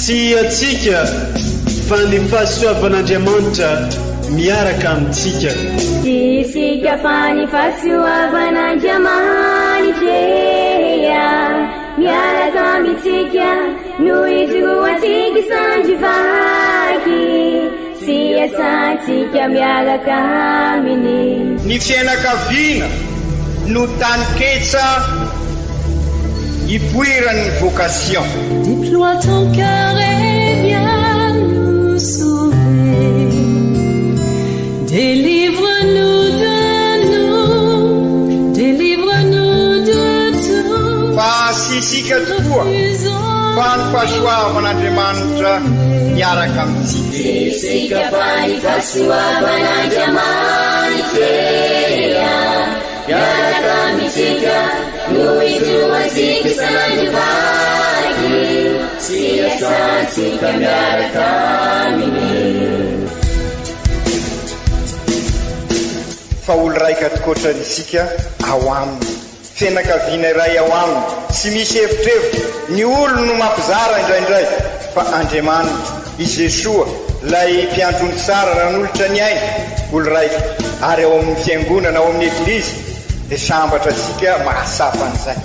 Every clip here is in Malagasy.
Tsy antsika fa ny fahasoavan'Andriamanitra miaraka amintsika. Tsy isika fa ny fahasoavan'Andriamanitra miaraka amintsika no ijoroantsika sandry vaky sy iasantsika miaraka aminy. Ny fiainakaviana no taninketsa ipoiran'ny vocation. Déploie ton cœur et viens nous sauver Délivre-nous de nous, délivre-nous de tout Fa tsy isika tokoa fa ny fahasoavan'Andriamanitra miaraka amintsika. Tsy isika fa ny fahasoavan'Andriamanitra miaraka amintsika no ijoroantsika sandry vaky sy iasantsika miaraka aminy. Fa olo raika tokoatra isika ao aminy. Fianakaviana iray ao aminy, tsy misy evitrevitra, ny olony no mampizara indraindray, fa Andriamanitra, i Jesoa, ilay mpiandry ondry tsara nanolotra ny ainy, olo raika, ary ao amin'ny Fiangonana, ao amin'ny Eglizy, dia sambatra isika mahatsapa an'izay.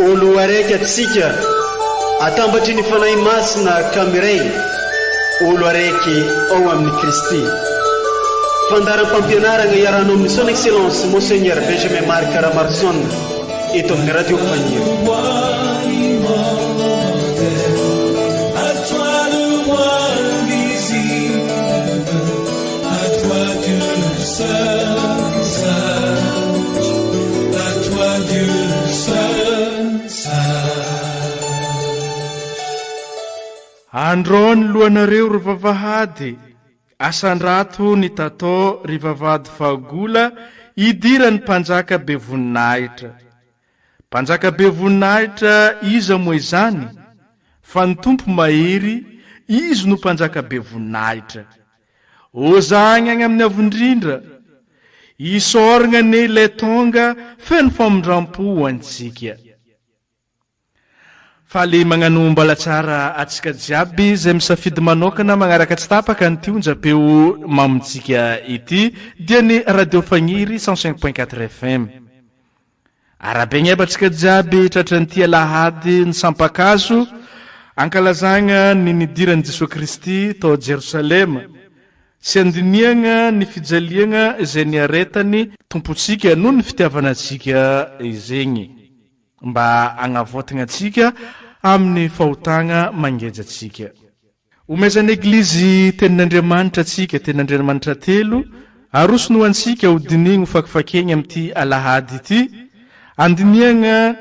Olo araiky atsika atambatry ny Fanahy Masina ka miray olo araiky ao amin'i Kristy. Fandaharam-pampianaragna iarahanao amin'ny Son Excellence Monseigneur Benjamin Marc Ramaroson eto amin'ny Radio Faniry. Andrao ny lohanareo ry vavahady, asandrato ny tatao ry vavahady fahagola hidiran'ny mpanjaka be voninahitra. Mpanjaka be voninahitra iza moa izany? Fa ny Tompo mahery, Izy no mpanjaka be voninahitra. Hozahagna agny amin'ny Avo Indrindra. Isaoragna anie ilay tonga feno famindrampo ho antsika. Faly magnano mbala tsara atsika jiaby izay misafidy manokana magnaraka tsy tapaka an'ity onjam-peo mamontsika ity dia ny Radio Fagniry 105.4 FM. Arahabaigna aby antsika jiaby tratran'ity alahady ny sampakazo ankalazagna ny nidiran'i Jesoa Kristy tao Jerosalema sy andinihagna ny fijaliagna izay niaretany Tompontsika noho ny fitiavana antsika izegny. Mba hagnavaotigna antsika amin'ny fahotagna mangeja antsika. Omezan'ny Eglizy Tenin'Andriamanitra antsika, Tenin'Andriamanitra telo, arosony ho antsika ho dinihigny ho fakifakegny amin'ity alahady ity, andinihagna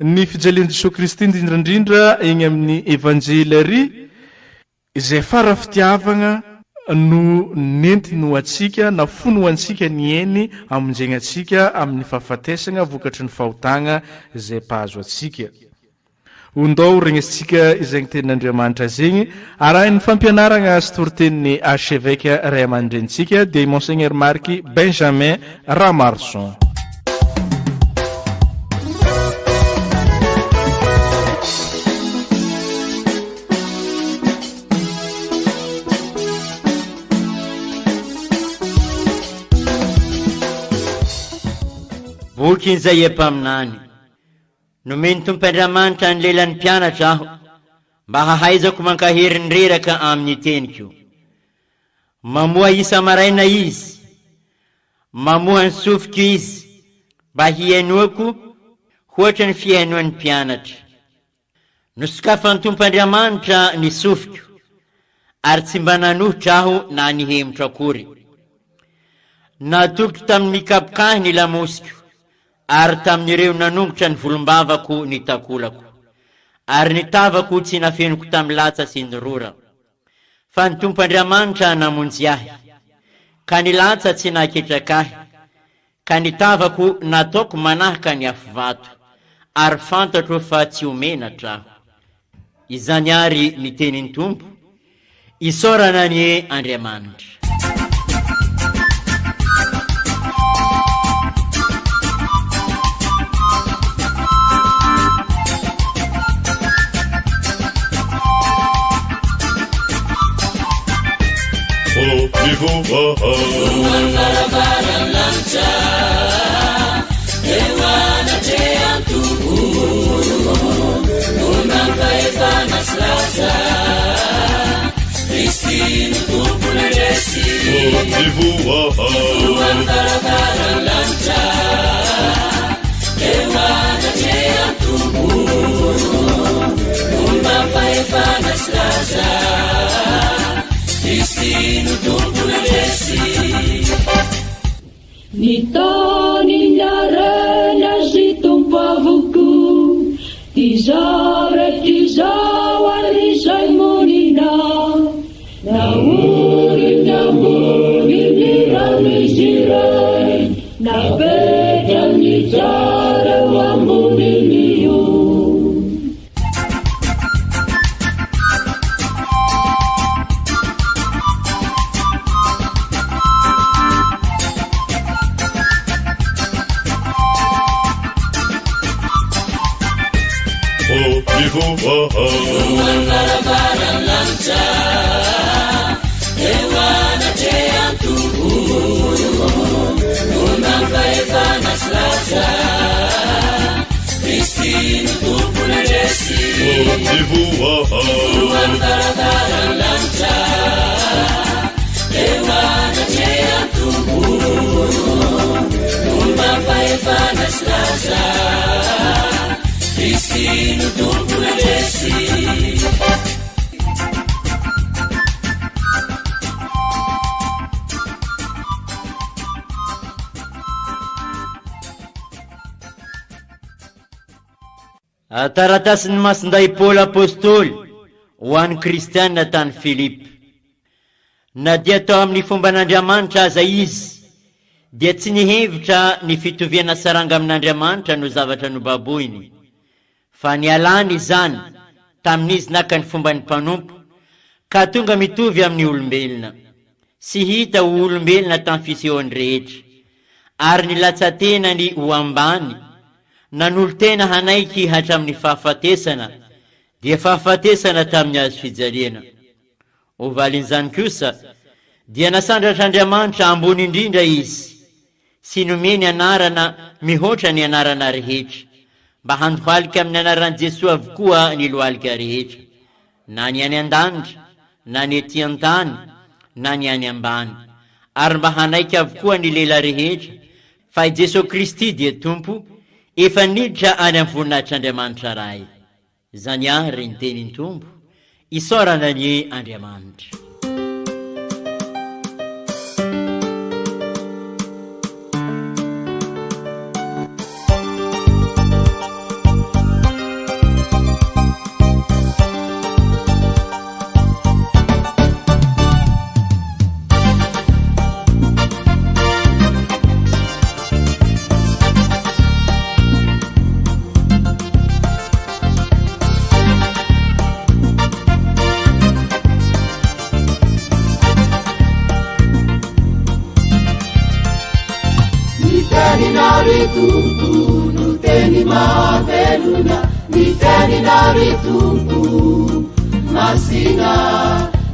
ny fijalian'i Jesoa Kristy indrindra indrindra egny amin'ny Evanjely ary Izay fara fitiavagna no nentiny ho antsika, nafony ho antsika ny ainy hamonjegna antsika amin'ny fahafatesagna vokatry ny fahotagna izay mpahazo antsika. Ondao ho regnesintsika izegny tenin'Andriamanitra zegny, arahin'ny fampianaragna sy toritenin'ny Archevêque ray aman-drenintsika dia i Monseigneur Marc Benjamin Ramaroson. Boky Izaia mpaminany. Nomen'ny Tompo Andriamanitra ny lelan'ny mpianatra aho, mba hahaizako mankahery ny reraka amin'ny teniko. Mamoha isa-maraina Izy, mamoha ny sofiko Izy, mba hihainoako hoatra ny fihainoan'ny mpianatra. Nosokafan'ny Tompo Andriamanitra ny sofiko, ary tsy mba nanohitra aho na nihemotra akory. Natolotro tamin'ny nikapoka ahy ny lamosiko, ary tamin'ireo nanongotra ny volombavako ny takolako, ary ny tavako tsy nafeniko tamin'ny latsa sy ny rora. Fa ny Tompo Andriamanitra namonjy ahy, ka ny latsa tsy nahaketraka ahy, Ka ny tavako nataoko manahaka ny afovato, ary fantatro fa tsy ho menatra aho. Izany àry ny tenin'ny Tompo, isaorana anie Andriamanitra. Mivoaha ny varavaran'ny lanitra eo anatrehan'ny Tompo. Omban'ny fahefana sy laza, Kristy no Tompo nandresy. Mivoaha ny varavaran'ny lanitra eo anatrehan'ny Tompo. Omban'ny fahefana sy laza, Kristy no Tompo nandresy. Ny tany niarena sy Tompo avokoa, Izao rehetra izao ary izay monina, Naoriny ambonin'ny rano izy ireny, Napetrany tsara eo ambonin'ny ony. Mivoaha ny varavaran'ny lanitra eo anatrehan'ny Tompo. Omban'ny fahefana sy laza, Kristy no Tompo nandresy. Mivoaha ny varavaran'ny lanitra eo anatrehan'ny Tompo. Omban'ny fahefana sy laza, Kristy no Tompo nandresy. Taratasin'i Masindahy Paoly Apostoly ho an'ny Kristiana tany Filipy. Na dia tao amin'ny fomban'Andriamanitra aza izy, dia tsy nihevitra ny fitoviana saranga amin'Andriamanitra no zavatra nobaboiny, fa nialany izany tamin'izy naka ny fomban'ny mpanompo, ka tonga mitovy amin'ny olombelona, sy hita ho olombelona tamin'ny fisehoany rehetra, ary nilatsa-tenany ho ambany, nanolo-tena hanaiky hatramin'ny fahafatesana, dia fahafatesana tamin'ny hazo fijaliana. Ho valin'izany kosa, dia nasandratr'Andriamanitra ambony indrindra izy, sy nomeny anarana mihoatra ny anarana rehetra, mba handohalika amin'ny anaran'i Jesoa avokoa ny lohalika rehetra, na ny any an-danitra, na ny ety an-tany, na ny any ambany, ary mba hanaiky avokoa ny lela rehetra fa i Jesoa Kristy dia Tompo, efa niditra any amin'ny voninahitr'Andriamanitra Ray. Izany àry ny tenin'ny Tompo, isaorana anie Andriamanitra. Ny teninao ry Tompo no teny mahavelona, ny teninao ry Tompo masina,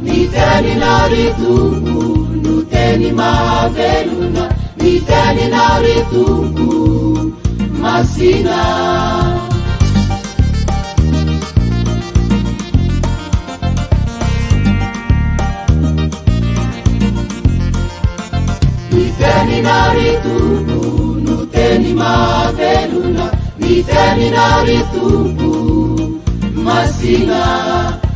ny teninao ry Tompo no teny mahavelona, ny teninao ry Tompo masina. Ny teninao ry Tompo no teny mahavelona, ny teninao ry Tompo masina,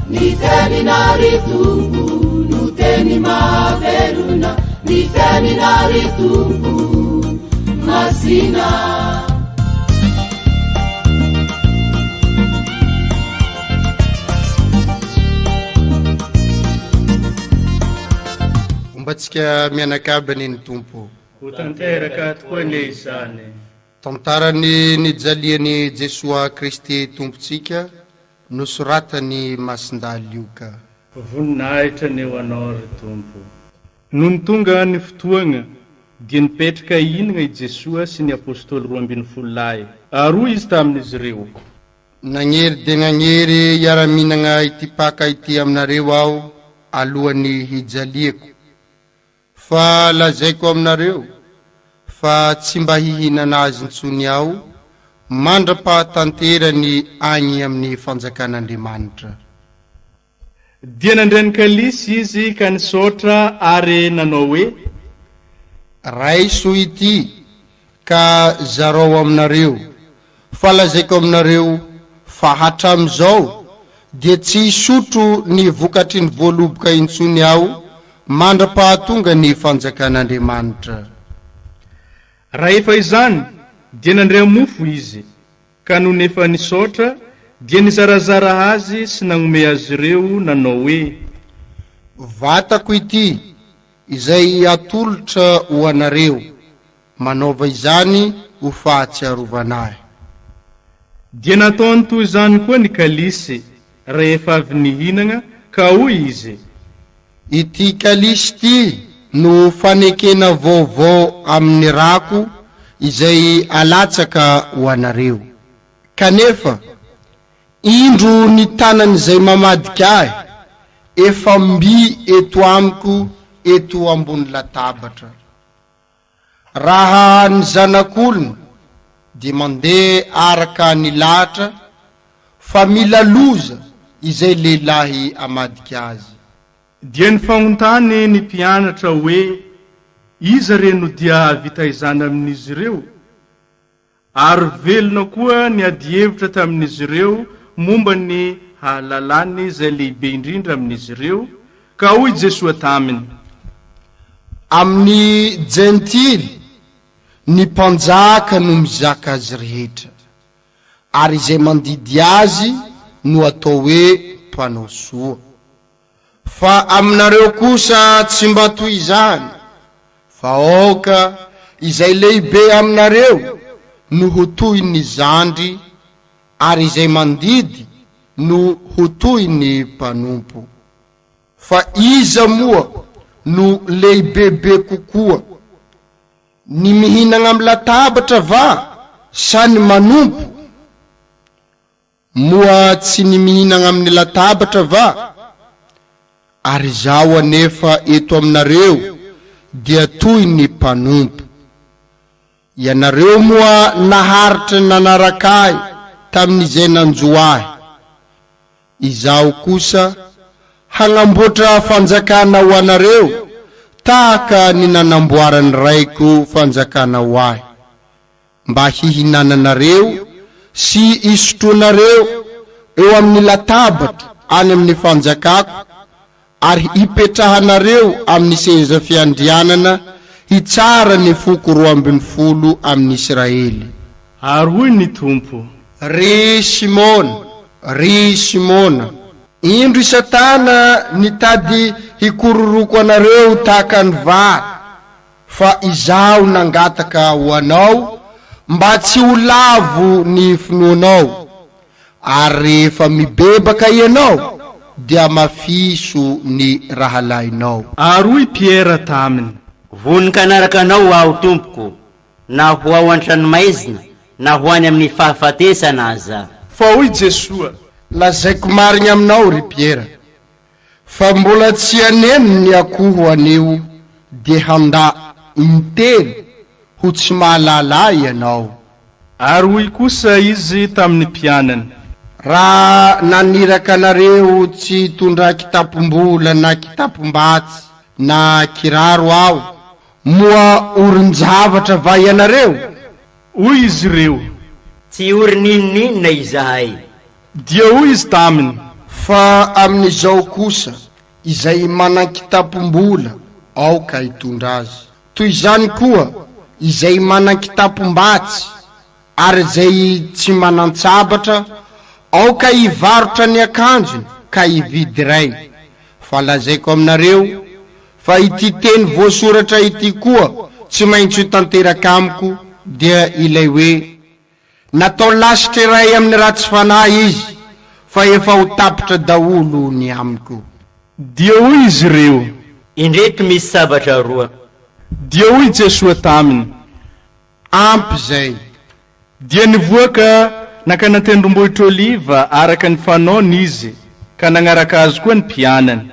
ny teninao ry Tompo no teny mahavelona, ny teninao ry Tompo masina. Homba antsika mianakavy anie ny Tompo. Ho tanteraka tokoa anie izany. Tantaran'ny nijalian'i Jesoa Kristy Tompontsika nosoratan'i Masindahy Lioka. Voninahitra anie ho Anao ry Tompo. Nony tonga ny fotoagna, dia nipetraka hihinagna i Jesoa sy ny Apôstôly 12 lahy. Ary hoy Izy tamin'izy ireo. Nagnery dia nagnery hiara-mihinagna ity Paka ity aminareo aho alohan'ny hijaliako. Fa lazaiko aminareo, fa tsy mba hihinana azy intsony Aho mandra-pahatanterany agny amin'ny fanjakan'Andriamanitra. Dia nandray ny kalisy izy ka nisaotra ary nanao hoe. Raiso ity ka zarao aminareo, fa lazaiko aminareo fa hatramin'izao dia tsy hisotro ny vokatry ny voaloboka intsony Aho mandra-pahatonga ny fanjakan'Andriamanitra. Rahefa izany dia nandray mofo izy, ka nony efa nisaotra, dia nizarazara azy sy nagnome azy ireo, nanao hoe. Vatako ity, izay atolotra ho anareo, manaova izany ho fahatsiarovana Ahy. Dia nataony toy izany koa ny kalisy, rehefa avy nihinagna, ka hoy izy. Ity kalisy ity no fanekena vaovao amin'ny rako izay alatsaka ho anareo. Kanefa, indro ny tanan'izay mamadika ahy efa mby eto amiko eto ambony latabatra. Raha ny Zanak'olona dia mandeha araka ny lahatra fa mila loza izay lehilahy hamadika azy. Dia nifagnontany ny mpianatra hoe, Iza re no dia hahavita izany amin'izy ireo? Ary velona koa ny adihevitra tamin'izy ireo momba ny hahalalany izay lehibe indrindra amin'izy ireo, ka hoy Jesoa taminy. Amin'ny Jentily, ny mpanjaka no mizaka azy rehetra, ary izay mandidy azy no atao hoe mpanao soa. Fa aminareo kosa tsy mba toy izany, fa aoka izay lehibe aminareo no ho toy ny zandry, ary izay mandidy no ho toy ny mpanompo. Fa iza moa no lehibebe kokoa, ny mihinagna amin'ny latabatra va sa ny manompo? Moa tsy ny mihinagna amin'ny latabatra va? Ary izaho anefa eto aminareo dia toy ny mpanompo. Ianareo moa naharitra nanaraka ahy tamin'izay nanjo ahy. Izaho kosa hagnamboatra fanjakana ho anareo tahaka ny nanamboaran'ny Raiko fanjakana ho ahy. mba hihinananareo sy hisotroanareo eo amin'ny latabatro any amin'ny fanjakako, ary hipetrahanareo amin'ny seza fiandrianana hitsara ny foko 12 amin'i Israely. Ary hoy ny Tompo. Ry Simona, ry Simona, indro i Satana nitady hikororoko anareo tahaka ny vary, Fa izaho nangataka ho anao mba tsy ho lavo ny finoanao, ary rehefa mibebaka ianao dia hamafiso ny rahalahinao. Ary hoy Piera taminy. Vonon-kanaraka Anao aho, Tompoko, na ho ao an-tranomaizina na ho any amin'ny fahafatesana aza. Fa hoy Jesoa. Lazaiko marigna aminao, ry Piera, Fa mbola tsy haneno ny akoho anio dia handà intelo ho tsy mahalala ahy ianao. Ary hoy kosa Izy tamin'ny mpianany. Raha naniraka anareo tsy hitondra kitapom-bola na kitapom-batsy na kiraro aho, moa orin-javatra va ianareo? Hoy izy ireo. Tsy ory n'inon'inona izahay. Dia hoy izy taminy. Fa amin'izao kosa, izay manan-kitapom-bola, aoka hitondra azy. Toy izany koa, izay manan-kitapom-batsy, ary izay tsy manan-tsabatra, aoka hivarotra ny akanjony ka hividy iray. Fa lazaiko aminareo, fa ity teny voasoratra ity koa tsy maintsy ho tanteraka amiko, dia ilay hoe, Natao lasitra iray amin'ny ratsy fanahy izy, fa efa ho tapitra daholo ny amiko. Dia hoy izy ireo. Indreto misy sabatra roa. Dia hoy Jesoa taminy. Ampy izay. Dia nivoaka nankany an-tendrombohitr'Oliva araka ny fanaony Izy, ka nagnaraka Azy koa ny mpianany.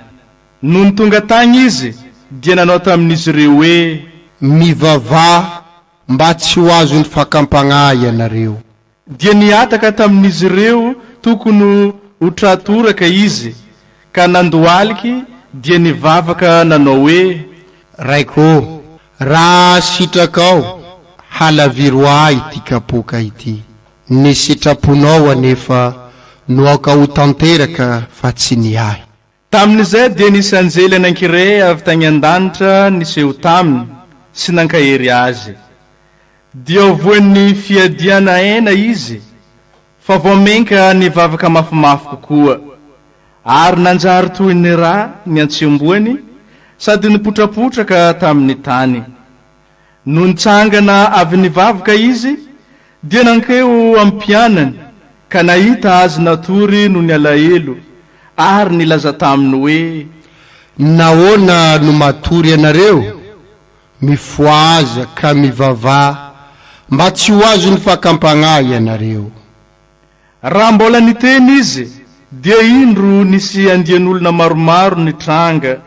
Nony tonga tagny Izy, dia nanao tamin'izy ireo hoe. Mivavaha mba tsy ho azon'ny fakam-pagnahy ianareo. Dia nihataka tamin'izy ireo tokony ho tra-toraka izy, ka nandohaliky dia nivavaka nanao hoe. Raiko ô, raha sitrakao, halaviro ahy ity kapoaka ity. Ny sitraponao anefa no aoka ho tanteraka fa tsy ny ahy. Tamin'izay dia nisy anjely anankiray avy tany an-danitra niseho taminy sy nankahery azy. Dia voan'ny fiadiana aina izy, fa vao mainka nivavaka mafimafy kokoa, ary nanjary toy ny ra ny antsembohany sady nipotrapotraka tamin'ny tany. Nony nitsangana avy nivavaka izy, dia nankeo amin'ny mpianany, ka nahita azy natory noho ny alahelo, ary nilaza taminy hoe. Nahoana no matory ianareo? Mifohaza ka mivavaha, mba tsy ho azon'ny fakam-pagnahy ianareo. Raha mbola niteny izy, dia indro nisy andian'olona maromaro nitranga,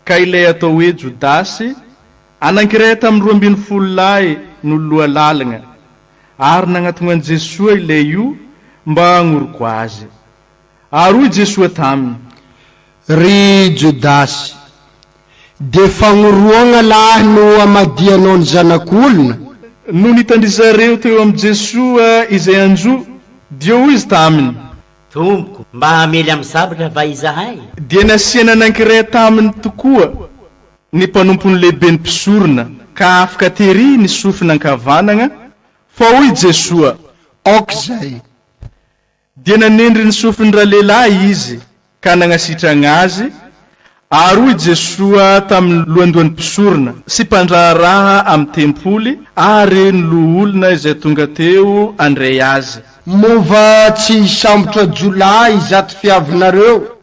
ka ilay atao hoe Jodasy, Anankiray tamin'ny 12 lahy no loha lalagna, ary nagnatogna an'i Jesoa ilay io mba hagnoroko azy. Ary hoy Jesoa taminy. Ry Jodasy, dia fagnoroagna lahy no amadihanao ny Zanak'olona? Nony hitan-dry zareo teo amin'i Jesoa izay hanjo, dia hoy izy taminy. Tompoko, mba hamely amin'ny sabatra va izahay? Dia nasiana anankiray taminy tokoa ny mpanompon'ny lehiben'ny mpisorona, ka afaka tery ny sofina ankavanagna, fa hoy Jesoa. Aoka izay. Dia nanendry ny sofin'ny ralehilahy Izy ka nagnasitragna azy, ary hoy Jesoa tamin'ny lohandohan'ny mpisorona sy mpandraharaha amin'ny tempoly ary ny loholona izay tonga teo handray Azy. Moa va tsy hisambotra jiolahy izato fiavinareo?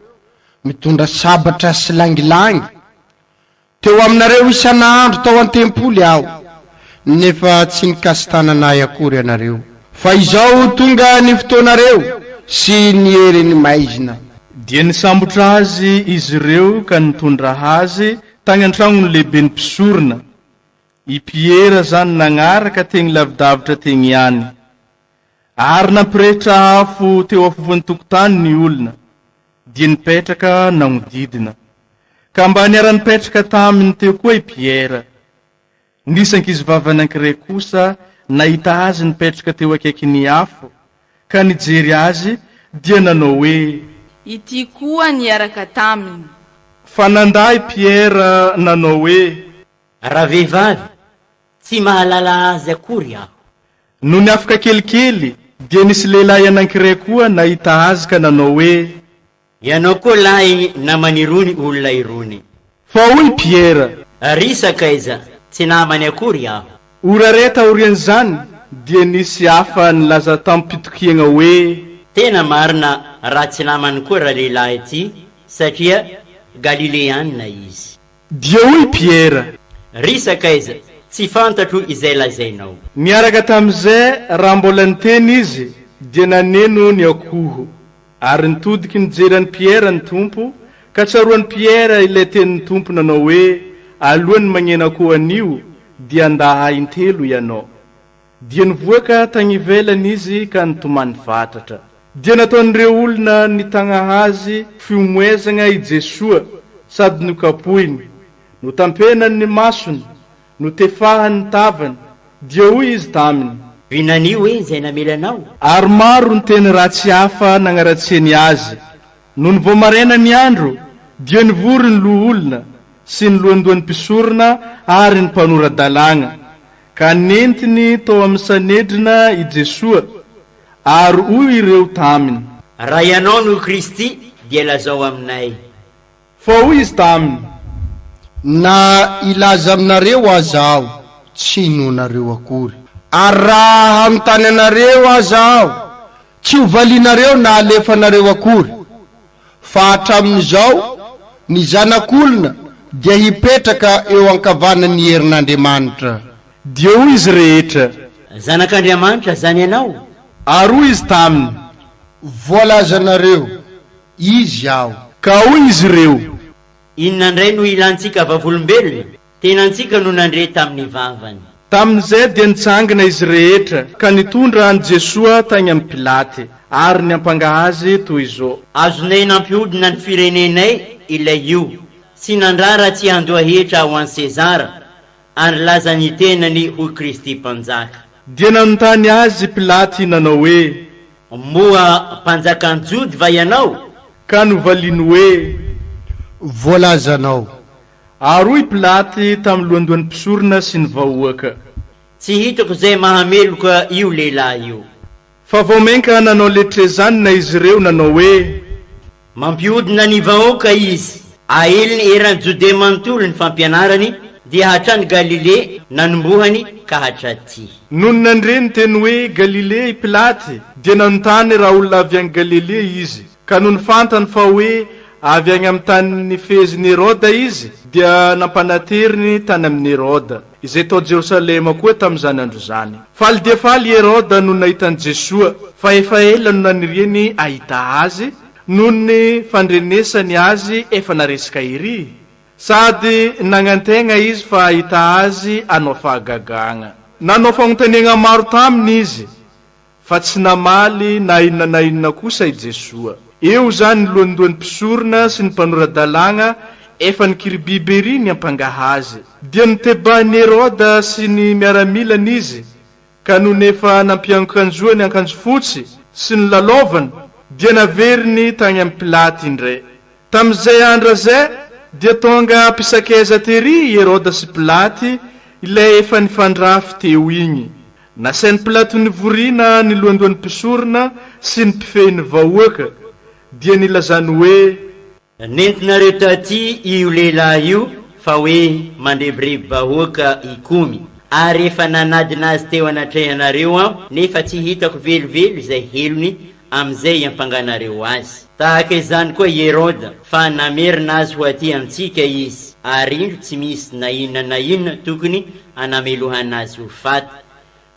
Mitondra sabatra sy langilangy teo aminareo isan'andro tao an-tempoly aho, nefa tsy nikasi-tanana ahy akory ianareo. Fa izao tonga ny fotoanareo sy ny herin'ny maizina. Dia nisambotra azy izy ireo ka nitondra azy tany an-tragnon'ny lehiben'ny mpisorona. I Piera zany nagnaraka tegny lavidavitra tegny ihany. Ary nampirehitra afo teo afovoan'ny tokotany ny olona, dia nipetraka nagnodidina. Ka mba niara-nipetraka taminy teo koa i Piera. Nisy ankizivavy anankiray kosa nahita azy nipetraka teo akaikin'ny afo, ka nijery azy, dia nanao hoe. Ity koa niaraka taminy. Fa nandà i Piera nanao hoe. Ravehivavy, Tsy mahalala azy akory aho. Nony afaka kelikely, dia nisy lehilahy anankiray koa nahita azy ka nanao hoe. Ianao koa lahy naman'irony olona irony. Fa hoy Piera. Ry sakaiza, tsy namany akory aho. Ora iray taorian'izany, dia nisy hafa nilaza tamim-pitokiagna hoe. Tena marina raha tsy namany koa ralehilahy ity, satria Galileanina izy. Dia hoy Piera. Ry sakaiza, tsy fantatro izay lazainao. Niaraka tamin'izay, raha mbola niteny izy, dia naneno ny akoho. Ary nitodiky nijery an'i Piera ny Tompo, ka tsaroan'i Piera ilay tenin'ny Tompo nanao hoe, Alohan'ny magneno akoho anio, dia handà Ahy intelo ianao. Dia nivoaka tagny ivelany izy ka nitomany fatratra. Dia nataon'ireo olona nitagna azy fihomohezagna i Jesoa sady nokapohiny. Notampenany ny masony, notefahany ny tavany, dia hoy izy taminy. Vinanio hoe izay namely anao? Ary maro ny teny ratsy hafa nagnaratsiany azy. Nony vao maraina ny andro, dia nivory ny loholona sy ny lohandohan'ny mpisorona ary ny mpanora-dalàgna, Ka nentiny tao amin'ny Sanedrina i Jesoa, ary hoy ireo taminy. Raha Ianao no Kristy, dia lazao aminay. Fa hoy Izy taminy. Na hilaza aminareo aza aho, tsy hinoanareo akory. Ary raha hanontany anareo aza aho, tsy hovalianareo na halefanareo akory. Fa hatramin'izao, ny Zanak'olona dia hipetraka eo ankavanan'ny herin'Andriamanitra. Dia hoy izy rehetra. Zanak'Andriamanitra izany ianao? Ary hoy izy taminy. Voalazanareo, Izy aho. Ka hoy izy ireo. Inona indray no ilantsika vavolombelona? Tenantsika no nandre tamin'ny vavany. Tamin'izay dia nitsangana izy rehetra ka nitondra an'i Jesoa tany amin'i Pilaty, ary niampanga azy toy izao. Azonay nampihodina ny firenenay ilay io, tsy nandrara tsy handoa hetra ho an'i Sezara, ary nilaza ny tenany ho Kristy Mpanjaka. Dia nanontany azy i Pilaty nanao hoe. Moa Mpanjakan'ny Jody va ianao? Ka novaliany hoe. Voalazanao. Ary hoy Pilaty tamin'ny lohandohan'ny mpisorona sy ny vahoaka. Tsy hitako izay mahameloka io lehilahy io. Fa vao mainka nanao letrezanina izy ireo nanao hoe. Mampihodina ny vahoaka izy. Aeliny eran'i Jodea manontolo ny fampianarany, dia hatrany Galilea nanombohany ka hatraty. Nony nandre ny teny hoe Galilea i Pilaty, dia nanontany raha olona avy any Galilea izy. Ka nony fantany fa hoe avy any amin'ny tanin'ny fehezin'i Heroda izy, dia nampanateriny tany amin'i Heroda, izay tao Jerosalema koa tamin'izany andro izany. Faly dia faly i Heroda nony nahita an'i Jesoa, fa efa ela no naniriany hahita Azy, noho ny fandrenesany Azy efa naresaka ery. Sady nagnantegna izy fa hahita Azy hanao fahagagagna. Nanao fagnontaniagna maro taminy izy, Fa tsy namaly na inona na inona kosa i Jesoa. Eo izany ny lohandohan'ny mpisorona sy ny mpanora-dalàgna efa nikiribiby ery niampanga Azy. Dia notebahin'i Heroda sy ny miaramilany Izy, ka nony efa nampiankanjoany ankanjo fotsy sy nilalaovany, dia naveriny tagny amin'i Pilaty indray. Tamin'izay andro izay dia tonga mpisakaiza tery i Heroda sy Pilaty, ilay efa nifandrafy teo igny. Nasain'i Pilato nivoriana ny lohandohan'ny mpisorona sy ny mpifehy ny vahoaka, dia nilazany hoe. Nentinareo taty io lehilahy io fa hoe mandrebireby vahoaka hikomy, ary efa nanadina azy teo anatrehanareo aho, nefa tsy hitako velively izay helony amin'izay iampanganareo azy. Tahaka izany koa i Heroda, fa namerina azy ho aty amintsika izy, ary indro tsy misy na inona na inona tokony hanamelohana azy ho faty.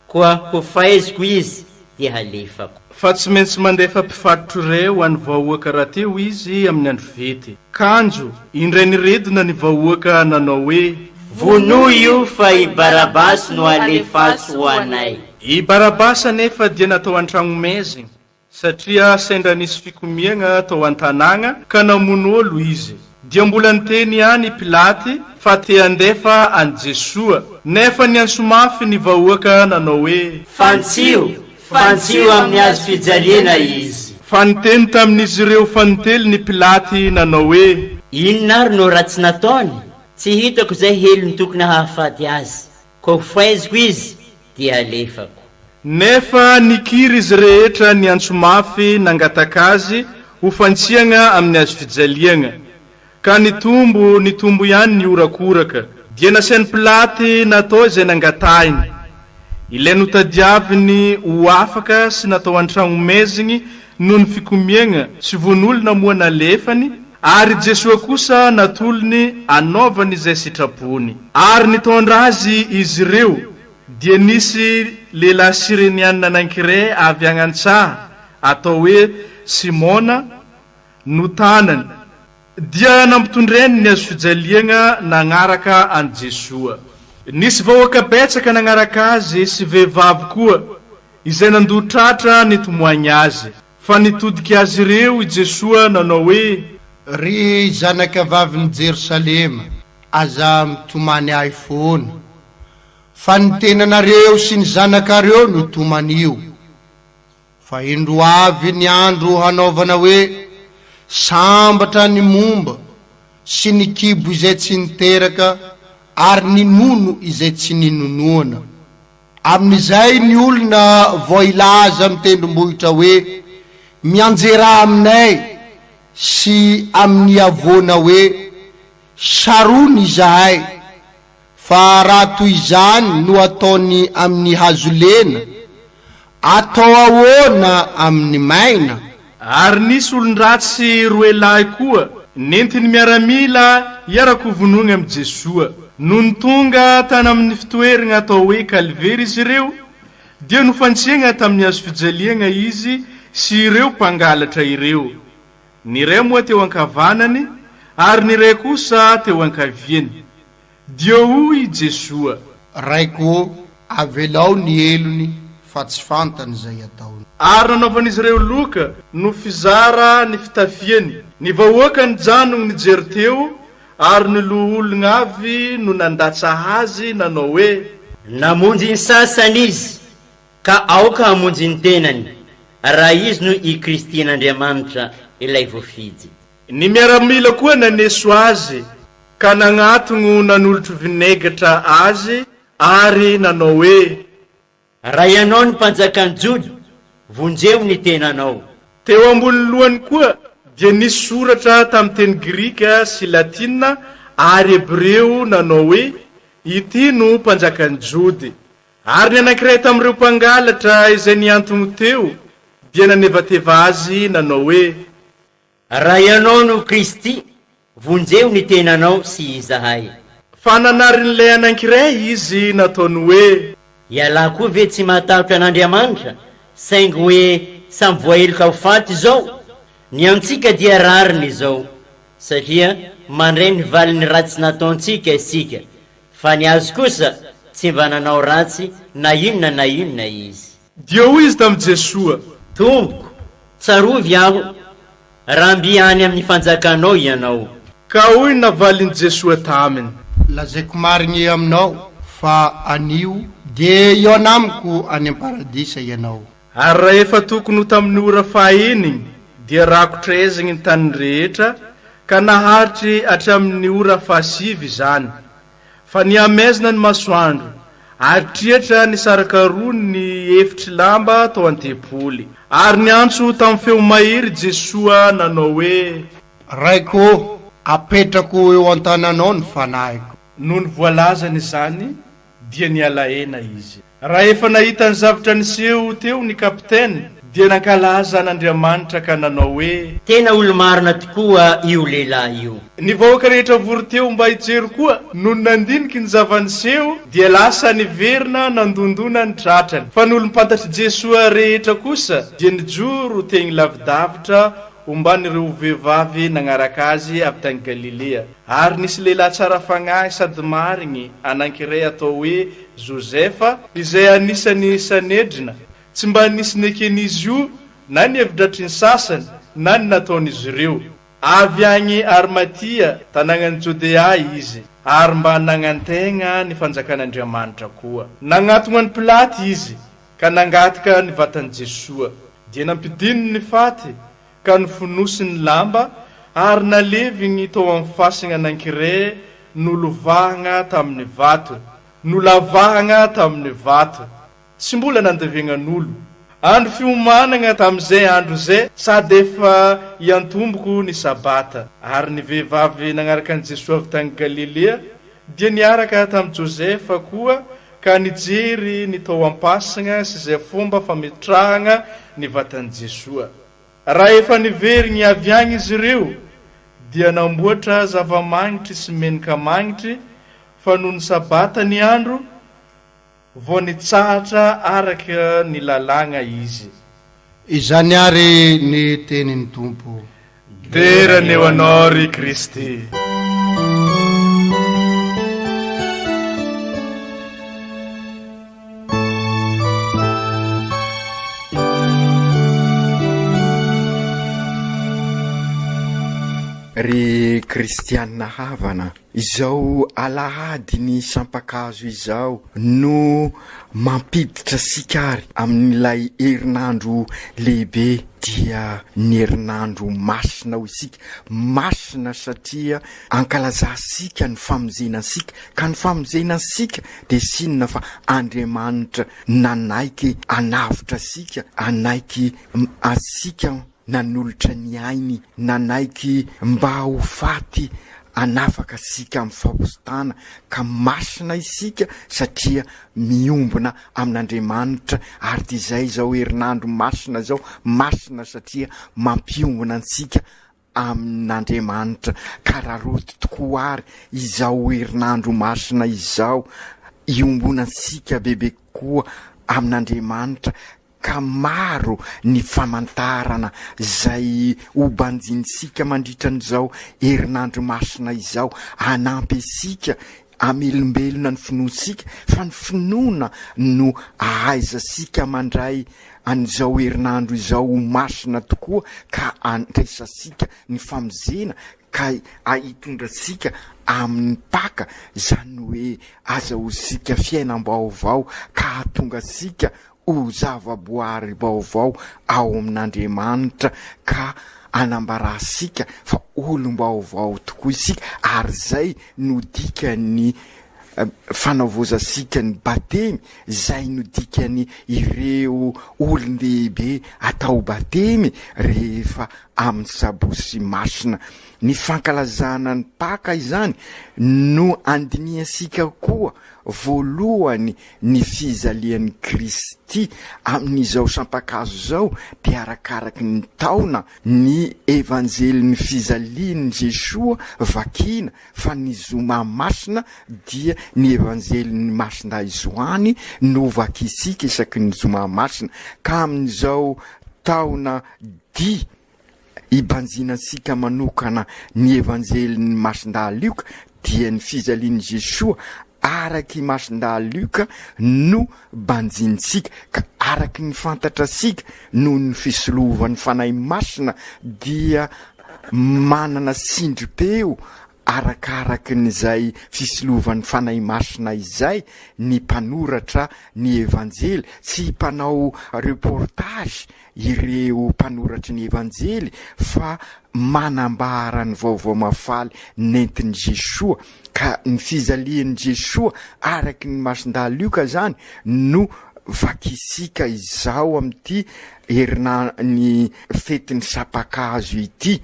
Koa hofaiziko izy, dia halefako. Fa tsy maintsy mandefa mpifatotro iray ho an'ny vahoaka rahateo izy amin'ny andro fety. Kanjo, indray niredona ny vahoaka nanao hoe. Vonoy io fa i Barabasy no alefaso ho anay. I Barabasy anefa dia natao an-tragnomaizigny, satria sendra nisy fikomiagna tao an-tanàgna ka namono olo izy. Dia mbola niteny ihany i Pilaty fa te handefa an'i Jesoa, nefa niantso mafy ny vahoaka nanao hoe. Fantsio! Fantsio amin'ny hazo fijaliana izy! Fa niteny tamin'izy ireo fanintelony i Pilaty nanao hoe. Inona ary no ratsy nataony? Tsy hitako izay helony tokony hahafaty azy. Koa hofaiziko izy, dia halefako. Nefa nikiry izy rehetra niantso mafy nangataka azy ho fantsiagna amin'ny hazofijaliagna. Ka nitombo nitombo ihany ny horakoraka. Dia nasain'i Pilaty natao izay nangatahiny. Ilay notadiaviny ho afaka sy natao an-tragnomaizigny noho ny fikomiagna sy vono olona moa nalefany, Ary Jesoa kosa natolony hanaovany izay sitrapony. Ary nitondra azy izy ireo, dia nisy lehilahy Sireniana anankiray avy agny an-tsaha, atao hoe Simona, notanany, dia nampitondrainy ny hazofijaliagna nagnaraka an'i Jesoa. Nisy vahoaka betsaka nagnaraka azy sy vehivavy koa, izay nandoa tratra nitomoagny azy. Fa nitodika azy ireo i Jesoa nanao hoe. Ry zanakavavin'i Jerosalema, aza mitomany ahy foana, fa ny tenanareo sy ny zanakareo no tomanio. Fa indro avy ny andro hanaovana hoe, Sambatra ny momba sy ny kibo izay tsy niteraka ary ny nono izay tsy ninonoana. Amin'izay ny olona vao hilaza amin'ny tendrombohitra hoe, Mianjerà aminay, sy amin'ny havoana hoe, Sarony izahay! Fa raha toy izany no ataony amin'ny hazo lena, atao ahoana amin'ny maina? Ary nisy olon-dratsy roe lahy koa nentin'ny miaramila hiara-kovonoigna amin'i Jesoa. Nony tonga tany amin'ny fitoeragna atao hoe Kalvery izy ireo, dia nofantsiagna tamin'ny hazofijaliagna izy sy ireo mpangalatra ireo. Ny iray moa teo ankavanany, ary ny iray kosa teo ankaviany. Dia hoy i Jesoa. Raiko ô, avelao ny helony fa tsy fantany izay ataony. Ary nanaovan'izy ireo loka no fizara ny fitafiany. Ny vahoaka nijanogno nijery teo, ary ny lohologna avy no nandatsa Azy nanao hoe. Namonjy ny sasany Izy, ka aoka hamonjy ny tenany, raha Izy no i Kristin'Andriamanitra, Ilay Voafidy. Ny miaramila koa naneso Azy, ka nagnatogno nanolotro vinaigatra Azy ary nanao hoe. Raha ianao no mpanjakan'ny Joda, vonjeo ny tenanao. Teo ambony lohany koa dia nisy soratra tamin'ny teny grika sy latina ary hebreo nanao hoe, Ity no Mpanjakan'ny Jody. Ary ny anankiray tamin'ireo mpangalatra izay nihantogno teo dia nanevateva azy nanao hoe. Raha ianao no Kristy, vonjeo ny tenanao sy izahay. Fa nanarin'ilay anankiray izy nataony hoe. Ialahy koa ve tsy mahatahotra an'Andriamanitra, saingy hoe samy voaheloka ho faty izao? Ny antsika dia rariny izao, satria mandray ny valin'ny ratsy nataontsika isika, fa ny azy kosa tsy mba nanao ratsy na inona na inona izy. Dia hoy izy tamin'i Jesoa. Tompoko, tsarovy aho, raha mby any amin'ny fanjakanao Ianao. Ka hoy ny navalin'i Jesoa taminy. Lazaiko marigny aminao fa anio dia hihaona amiko any am-paradisa ianao. Ary rahefa tokony ho tamin'ny ora fahaenigny, dia rakotra aizigny ny tany rehetra, ka naharitry hatramin'ny ora fahasivy izany. Fa nihamaizina ny masoandro, ary triatra nisaraka roa ny efitry lamba tao an-tempoly. Ary niantso tamin'ny feo mahery Jesoa nanao hoe. Raiko ô, apetrako eo an-tananao ny fanahiko. Nony voalazany izany, dia niala aina izy. Raha efa nahita ny zavtra niseho teo ny kapiteny, dia nankalaza an'Andriamanitra ka nanao hoe. Tena olo-marina tokoa io lehilahy io. Ny vahoaka rehetra vory teo mba hijery koa, nony nandiniky ny zava-niseho, dia lasa niverina nandondona ny tratrany. Fa ny olom-pantatr'i Jesoa rehetra kosa dia nijoro teny lavidavitra omban'ireo vehivavy nagnaraka Azy avy tany Galilea. Ary nisy lehilahy tsara fagnahy sady marigny anankiray atao hoe Josefa, izay anisan'ny Sanedrina. Tsy mba nisy neken'izy io na ny hevi-dratry ny sasany na ny nataon'izy ireo. Avy agny Arimatia, tanàgnan'i Jodea izy, ary mba nagnantegna ny Fanjakan'Andriamanitra koa. Nagnatogna an'i Pilaty izy, ka nangataka ny vatan'i Jesoa. Dia nampidininy ny faty, ka nofonosiny lamba, ary nalevigny tao amin'ny fasagna anankiray nolovahagna tamin'ny vato, nolavahagna tamin'ny vato. Tsy mbola nandevegnan'olo. Andro fiomanagna tamin'izay andro izay, sady efa hiantomboko ny Sabata. Ary ny vehivavy nagnaraka an'i Jesoa avy tany Galilea dia niaraka tamin'i Josefa koa ka nijery ny tao am-pasagna sy izay fomba fametrahagna ny vatan'i Jesoa. Raha efa niverigny avy agny izy ireo dia namboatra zava-magnitry sy menaka magnitry, fa nony Sabata ny andro, vao nitsahatra araka ny lalàgna izy. Izany àry ny tenin'ny Tompo. Dera ny ho Anao, ry Kristy. Ry kristianina havana, izao alahady ny sampan-kazo izao no mampiditra antsika ary amin'ilay herinandro lehibe dia ny herinandro masina hoy isika, masina satria ankalazantsika ny famonjena antsika, ka ny famonjena antsika dia tsy inona fa Andriamanitra nanaiky hanavotra antsika, hanaiky antsika nanolotra ny ainy, nanaiky mba ho faty hanafaka antsika amin'ny fahotana, ka masina isika satria miombona amin'Andriamanitra, ary dia izay izao herinandro masina izao, masina satria mampiombona antsika amin'Andriamanitra, ka raraoty tokoa àry izao herinandro masina izao, iombonantsika bebe kokoa amin'Andriamanitra. Ka maro ny famantarana izay ho banjinintsika mandritra an'izao herinandro masina izao hanampy antsika hamelombelona ny finoantsika fa ny finoana no ahaizantsika mandray an'izao herinandro izao ho masina tokoa ka andraisantsika ny famonjena ka hitondra antsika amin'ny Paka, izany hoe azahoantsika fiainam-baovao ka hahatonga antsika ho zavaboary vaovao ao amin'Andriamanitra ka anambarantsika fa olom-baovao tokoa isika ary izay no dikan'ny fanavaozantsika ny batemy, izay no dikany ireo olon-dehibe atao batemy rehefa amin'ny sabosy masina. Ny fankalazana ny Paka izany no andinihantsika koa voalohany Ny fijalian'i Kristy amin'izao sampan-kazo izao dia arakaraky ny taona ny Evanjelin'ny fijalian'i Jesoa vakiana fa ny Zoma Masina dia ny Evanjelin'i Masindahy Joany no vakintsika isaky ny Zoma Masina ka amin'izao taona di Ibanjinantsika manokana ny Evanjelin'i Masindahy Lioka dia ny fijalian'i Jesoa arak'i Masindahy Lioka no banjinintsika ka araky ny fantatrasika noho ny fisolovan'ny Fanahy Masina dia manana tsindrim-peo arakarakin'izay fisolovan'ny Fanahy Masina izay ny mpanoratra ny Evanjely, tsy mpanao reportage ireo mpanoratry ny Evanjely fa manambara ny vaovao mahafaly nentin'i Jesoa, ka ny fijalian'i Jesoa araky ny Masindahy Lioka izany no vakisika izao amin'ity herina ny fetin'ny Sampakazo ity.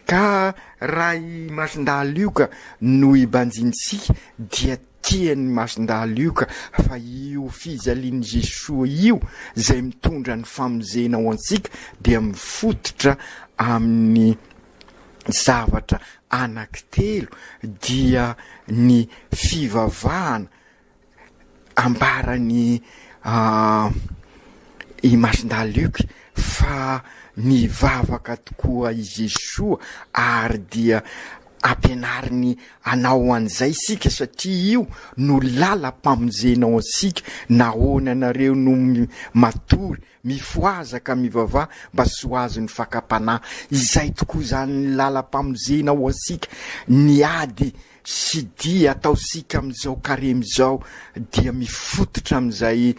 Ka raha i Masindahy Lioka no ibanjinintsika dia Tian'i Masindahy Lioka fa io fijalian'i Jesoa io izay mitondra ny famonjena ho antsika dia mifototra amin'ny zavatra anankitelo dia ny fivavahana ambaran'i i Masindahy Lioka fa nivavaka tokoa i Jesoa ary dia Ampianariny anao an'izay isika satria io no lalam-pamonjena ho antsika, nahoana ianareo no matory, mifohaza ka mivavaha mba tsy ho azon'ny fakam-panahy, izay tokoa izany ny lalam-pamonjena ho antsika, ny ady sy dia ataontsika amin'izao karemy izao dia mifototra amin'izay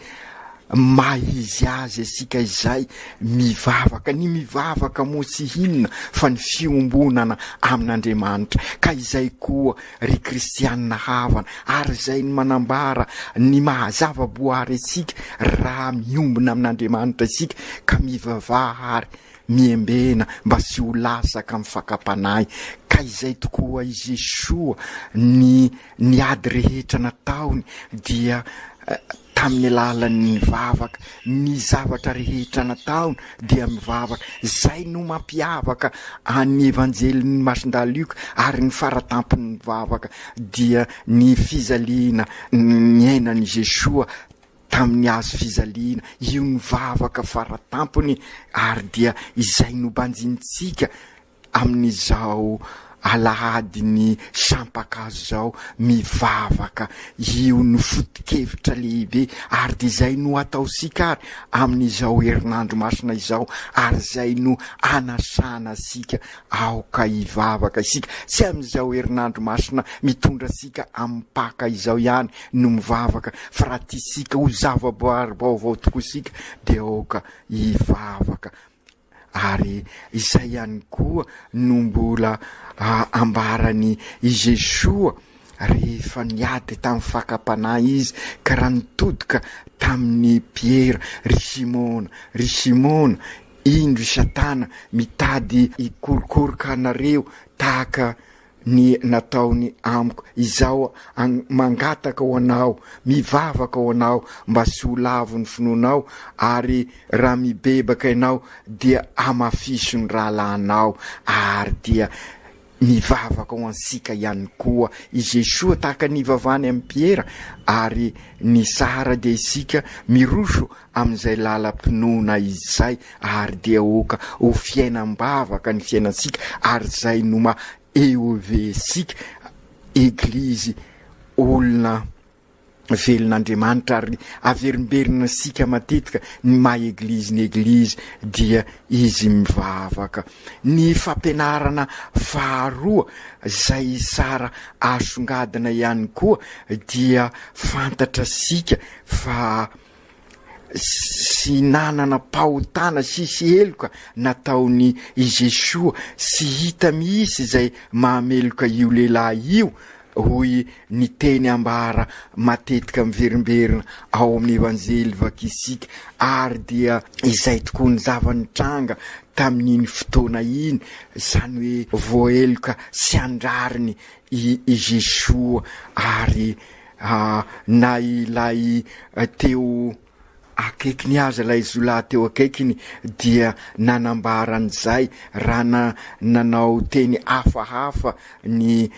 maha izy azy isika izay mivavaka, ny mivavaka moa tsy inona fa ny fiombonana amin'Andriamanitra, ka izay koa ry kristianina havana, ary izay no manambara ny maha zava-boary antsika raha miombona amin'Andriamanitra isika, ka mivavaha ary miembena mba tsy ho lasaka amin'ny fakam-panahy, ka izay tokoa i Jesoa ny ny ady rehetra nataony dia tamin'ny alalan'ny vavaka, ny zavatra rehetra nataony dia mivavaka, izay no mampiavaka an'ny Evanjelin'i Masindahy Lioka ary ny faratampon'ny vavaka dia ny fijaliana niainan'i Jesoa tamin'ny hazo fijaliana, io ny vavaka faratampony ary dia izay nobanjinintsika Amin'izao alahadin'ny sampan-kazo izao, mivavaka, io no foto-kevitra lehibe ary dia izay no ataontsika ary amin'izao herinandro masina izao ary izay no anasana antsika aoka hivavaka isika, tsy amin'izao herinandro masina mitondra antsika amin'ny Paka izao ihany no mivavaka fa raha tiantsika ho zava-boary vaovao tokoa isika dia aoka hivavaka. Ary izay ihany koa no mbola ambaran'i Jesoa rehefa niady tamin'ny fakam-panahy izy ka raha nitodika tamin'i Piera, Ry Simona, ry Simona, indro i Satana mitady hikorokoroka anareo tahaka ny nataony amiko, izaho mangataka ho anao, mivavaka ho anao mba tsy ho lavo ny finoanao, ary raha mibebaka ianao dia hamafiso ny rahalahinao, ary dia. Mivavaka ho antsika ihany koa i Jesoa tahaka ny nivavahany amin'i Piera ary ny tsara dia isika miroso amin'izay lalam-pinoana izay ary dia aoka ho fiainam-bavaka ny fiainantsika ary izay no maha EOV antsika, Eglizy olona velon'Andriamanitra ary averimberina isika matetika ny maha Eglizy ny Eglizy dia izy mivavaka. Ny fampianarana faharoa izay tsara asongadina ihany koa dia fantatra isika fa sy nanana pahotana sy sy heloka nataony i Jesoa sy hita mihitsy izay mahameloka io lehilahy io hoy ny teny ambara matetika miverimberina ao amin'ny Evanjely vakisika, ary dia izay tokoa ny zava-nitranga tamin'iny fotoana iny, izany hoe voaheloka sy an-drariny i Jesoa ary na ilay teo akaikiny aza ilay jiolahy teo akaikiny dia nanambara an'izay raha nanao teny hafahafa ny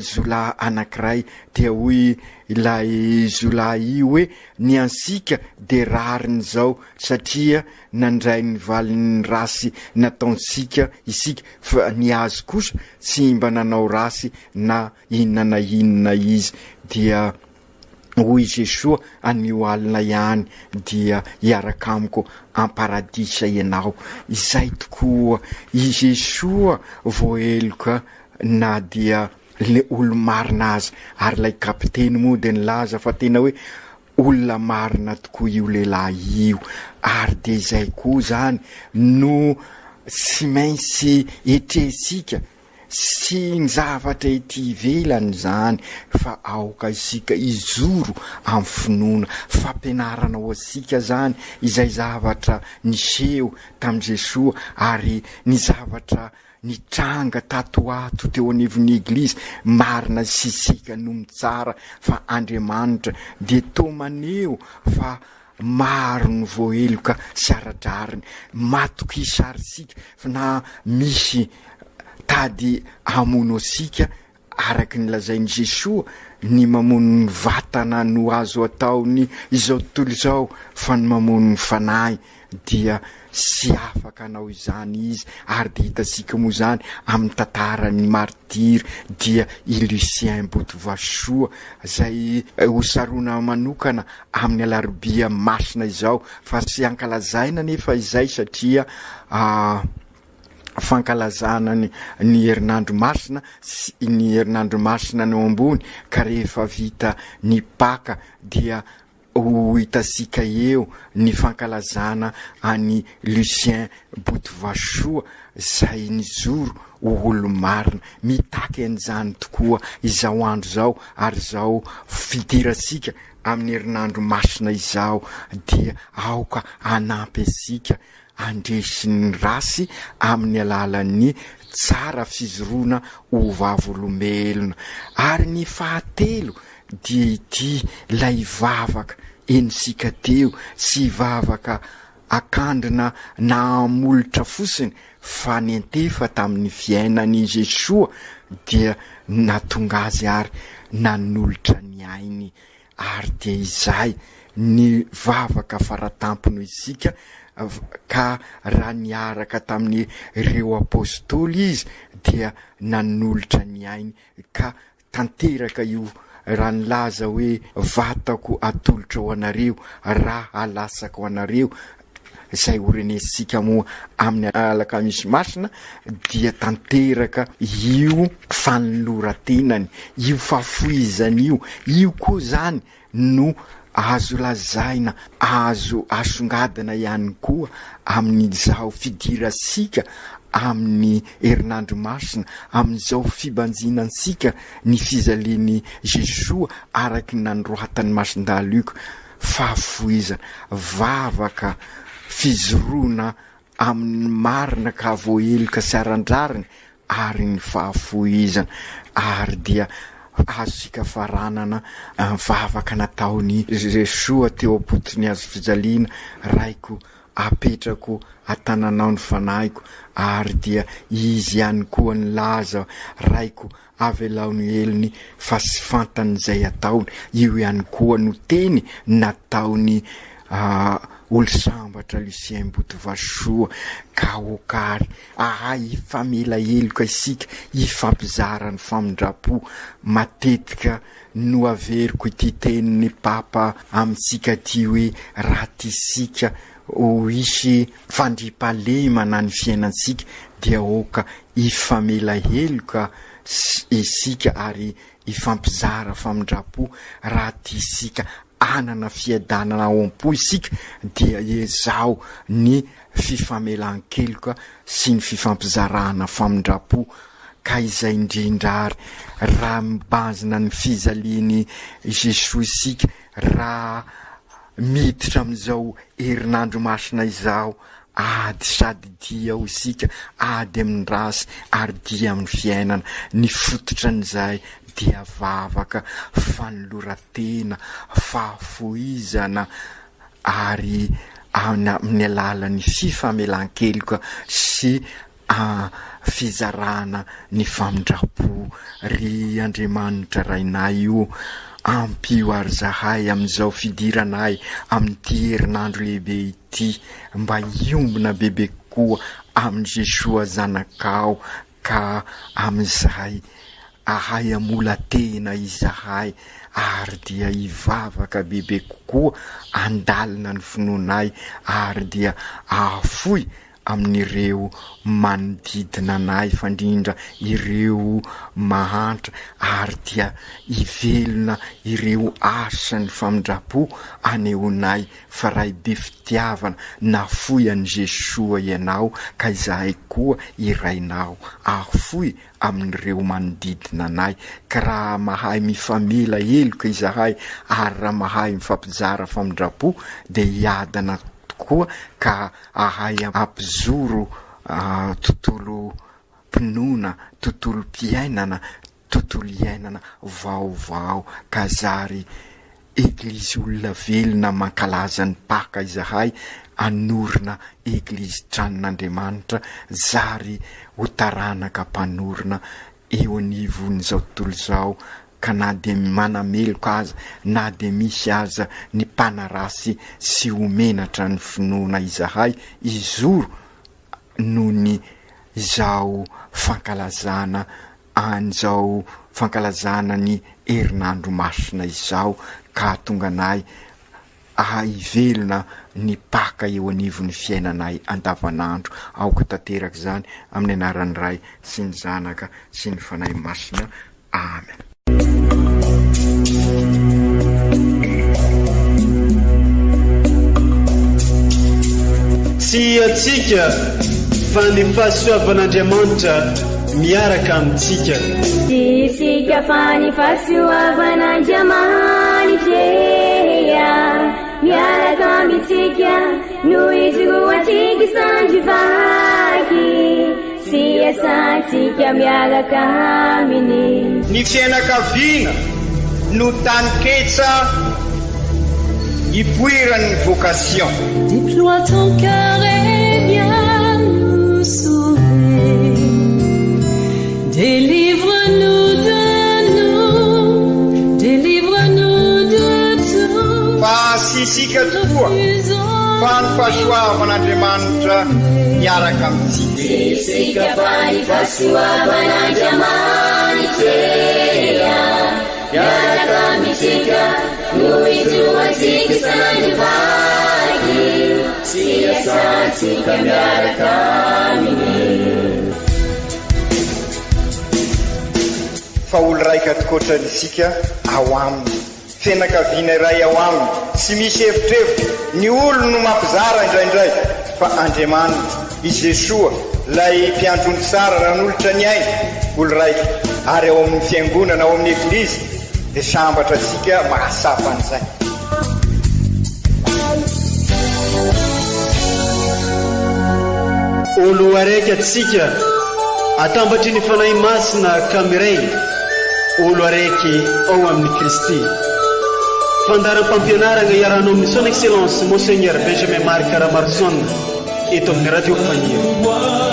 jiolahy anankiray dia hoy ilay jiolahy io hoe ny antsika dia rariny izao satria nandray ny valin'ny rasy nataontsika isika fa ny azy kosa tsy mba nanao rasy na inona na inona izy dia Hoy Jesoa, Anio alina ihany dia hiaraka amiko am-paradisa ianao. Izay tokoa, i Jesoa voaheloka na dia ilay olo-marina aza. Ary ilay kapiteny moa dia nilaza fa tena hoe olona marina tokoa io lehilahy io. Ary dia izay koa izany no tsy maintsy etrehintsika Tsy ny zavatra ety ivelany izany fa aoka isika hijoro amin'ny finoana. Fampianarana ho antsika izany izay zavatra niseho tamin'i Jesoa ary ny zavatra nitranga tato ho ato teo anivon'ny Eglizy. Marina sy isika no mitsara fa Andriamanitra dia toa maneho fa Maro ny voaheloka sy ara-drariny. Matokisa àry isika fa na misy tady hamono antsika, araka ny lazain'i Jesoa, ny mamono ny vatana no azo ataony izao tontolo izao, fa ny mamono ny fanahy dia tsy afaka hanao izany izy. Ary dia hitantsika moa izany amin'ny tantaran'ny martiry dia i Lucien Botovasoa izay hosaroana manokana amin'ny alarobia masina izao fa tsy ankalazaina anefa izay satria fankalazana ny ny herinandro masina sy ny herinandro masina no ambony ka rehefa vita ny paka dia ho hitantsika eo ny fankalazana an'i Lucien Botovasoa izay nijoro ho olo-marina. Mitaky an'izany tokoa izao andro izao ary izao fidirantsika amin'ny herinandro masina izao dia aoka hanampy antsika handresy ny ratsy amin'ny alalan'ny tsara fijoroana ho vavolombelona. Ary ny fahatelo dia ity ilay vavaka henontsika teo, tsy vavaka akandrina na amolotra fotsiny fa niantefa tamin'ny fiainan'i Jesoa dia nahatonga azy ary nanolotra ny ainy ary dia izay ny vavaka faratampony isika ka raha niaraka tamin'ireo apostoly izy dia nanolotra ny ainy ka tanteraka io raha nilaza hoe vatako atolotra ho anareo, ra alatsaka ho anareo, izay ho renesintsika moa amin'ny alakamisy masina dia tanteraka io fanoloran-tenany io, fahafoizany io, io koa izany no azo lazaina, azo asongadina ihany koa amin'izao fidirantsika amin'ny herinandro masina, amin'izao fibanjinantsika ny fijalian'i Jesoa araka ny nanoratan'i Masindahy Luka, fahafoizana, vavaka, fijoroana amin'ny marina ka voaheloka sy aran-drariny ary ny fahafoizana ary dia azontsika faranana vavaka nataon'i Jesoa teo am-pototry ny hazofijaliana, Raiko. Apetrako an-tananao ny fanahiko ary dia izy ihany koa nilaza, Raiko, avelao ny helony fa tsy fantany izay ataony. Io ihany koa no teny nataon'i Olosambatra Lucien Botovasoa ka aoka ary ahay hifamela heloka isika, hifampizara ny famindram-po. Matetika no averiko ity tenin'ny Papa amintsika ity hoe raha tiantsika ho hisy fandriampahalemana ny fiainantsika dia aoka hifamela heloka isika ary hifampizara famindram-po. Raha tiantsika hanana fiadanana ao am-po isika dia ezaho ny fifamelan-keloka sy ny fifampizarana famindram-po. Ka izay indrindra ary raha mibanjina ny fijalian'i Jesoa isika raha miditra amin'izao herinandro masina izao, ady sady dia ho isika, ady amin'ny ratsy ary dia amin'ny fiainana. Ny fototran'izay dia vavaka, fanoloran-tena, fahafoizana ary amin'ny alalan'ny fifamelan-keloka sy fizarana ny famindram-po. Ry Andriamanitra Rainay o, ampio ary zahay amin'izao fidiranay amin'ity herinandro lehibe ity mba hiombona bebe kokoa amin'i Jesoa Zanakao ka amin'izay ahay hamola-tena izahay ary dia hivavaka bebe kokoa handalina ny finoanay ary dia hahafoy amin'ireo manodidina anay fa indrindra ireo mahantra ary dia hivelona ireo asan'ny famindram-po anehoanay fa Ray be fitiavana nafoy an'i Jesoa ianao ka izahay koa irainao afoy amin'ireo manodidina anay ka raha mahay mifamela heloka izahay ary raha mahay mifampizara famindram-po dia hiadana tokoa ka ahay hampijoro tontolom-pinoana, tontolom-piainana, tontolo iainana vaovao ka zary Eglizy olona velona mankalaza ny Paka izahay, hanorina Eglizy tranon'Andriamanitra, zary ho taranaka mpanorina eo anivon'izao tontolo izao ka na dia manameloka aza, na dia misy aza ny mpanarasy sy ho menatra ny finoana izahay, hizoro noho ny izao fankalazana an'izao fankalazana ny herinandro masina izao ka hahatonga anay hahivelona ny Paka eo anivon'ny fiainanay andavanandro. Aoka tanteraka izany amin'ny anaran'ny Ray sy ny Zanaka sy ny Fanahy Masina. Amen. Tsy antsika fa ny fahasoavan'Andriamanitra miaraka amintsika. Tsy isika fa ny fahasoavan'Andriamanitra miaraka amintsika no ijoroantsika sandry vaky. Sy iasantsika miaraka aminy. Ny fiainakaviana no taninketsa ipoiran'ny vocation. Déploie ton cœur et viens nous sauver Délivre-nous de nous, délivre-nous de tout Fa tsy isika tokoa fa ny fahasoavan'Andriamanitra miaraka amintsika. Tsy isika fa ny fahasoavan'Andriamanitra miaraka amintsika no ijoroantsika isan'andro vaky sy iasantsika miaraka aminy. Fa olo raika tokoatra isika ao aminy. Fianakaviana iray ao aminy, tsy misy evitrevitra, ny olony no mampizara indraindray, fa Andriamanitra, i Jesoa, ilay Mpiandry ondry tsara nanolotra ny ainy, olo raika, ary ao amin'ny Fiangonana, ao amin'ny Eglizy, dia sambatra antsika mahatsapa an'izay. Olo araiky atsika atambatry ny Fanahy Masina ka miray olo araiky ao amin'i Kristy. Fandaharam-pampianarana iarahanao amin'ny Son Excellence Monseigneur Benjamin Marc Ramaroson eto amin'ny Radio Faniry.